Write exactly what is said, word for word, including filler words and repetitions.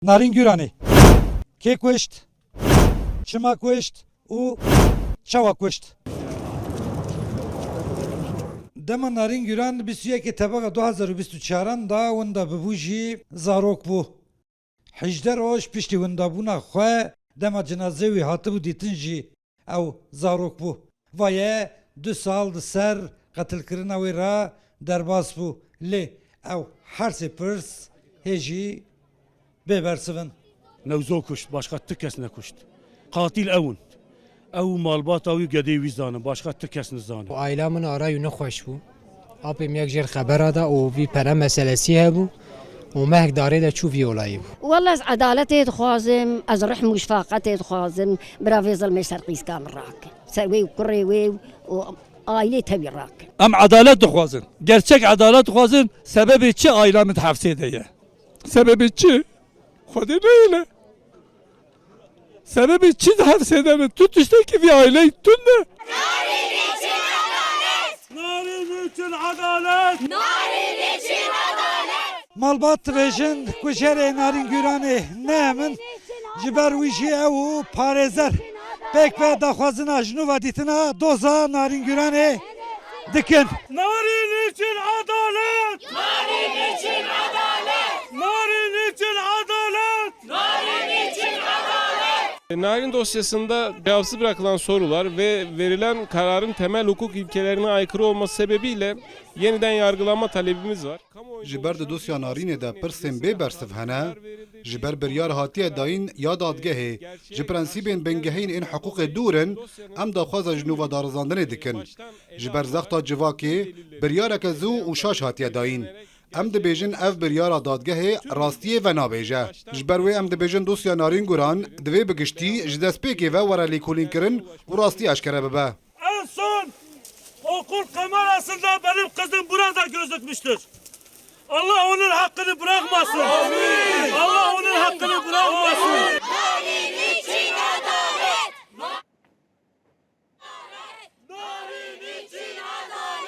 Narîn Guranê kê kuşt, çima kuşt û çawa kuşt? Dema Narîn Guran bîst û yekê Tebera du hezar û bîst û çaran da winda bibû jî zarok bû. Hejdeh roj piştî windabûna xwe dema cinazê wî hatibû dîtin jî ew zarok bû. Vaye du sal di ser qetilkirina wê re derbas bû. Lê ew her sê pirs hê jî bêbersiv in. Newzo kuşt, başka tu kes nekuşt. Qatil ew in. Ew û malbata wî gedê wî zanin, başka tu kes nizanin. Aila min aray û nexweş bû. Apê min yek jêr xebera da û vî pere meselesî hebû û mehek darê de çû vî olayî bû. Wele ez edaletê dixwazim, ez rihm û şifaqetê dixwazim, bira vê zilmê ser qîzka min rakin. Ser wê û kurê wê û ailê tevî rakin. Em edalet dixwazin. Gerçek edalet dixwazin. Sebebê çi aila min di hefsê de ye? Sebebê çi? Xwedê neyêle. Sebebê çi di hefsê de ne? Tu tiştekî vî aileyî tune. Narîn için adalet! Narîn için adalet! Malbat dibêjin kujerê Narîn Guranê ne em in. Ji ber wî jî ew û parêzer pêk ve daxwazina ji nû ve dîtina doza Narîn Guranê dikin. Narîn için adalet! Narîn için adalet! Narîn için adalet! Narîn için adalet! Narin dosyasında cevapsız bırakılan sorular ve verilen kararın temel hukuk ilkelerine aykırı olması sebebiyle yeniden yargılanma talebimiz var. Ji ber di dosya Narînê de pirsên bê bersiv hene, ji ber biryar hatiye dayîn ya dadgehê, ji prensîbên bingehîn ên hiqûqê dûr in, em daxwaza ji nû ve darizandinê dikin. Ji ber zexta civakê, biryareke zû û şaş hatiye dayîn. Em dibêjin ev biryara dadgehê rastiyê venabêje. Ji ber wê em dibêjin dosya Narîn Guran divê bi giştî ji destpêkê ve were lêkolînkirin û rastî eşkere bibe. En son okul kamerasında benim kızım burada gözükmüştür. Allah onun hakkını bırakmasın. Amin. Allah onun hakkını bırakmasın.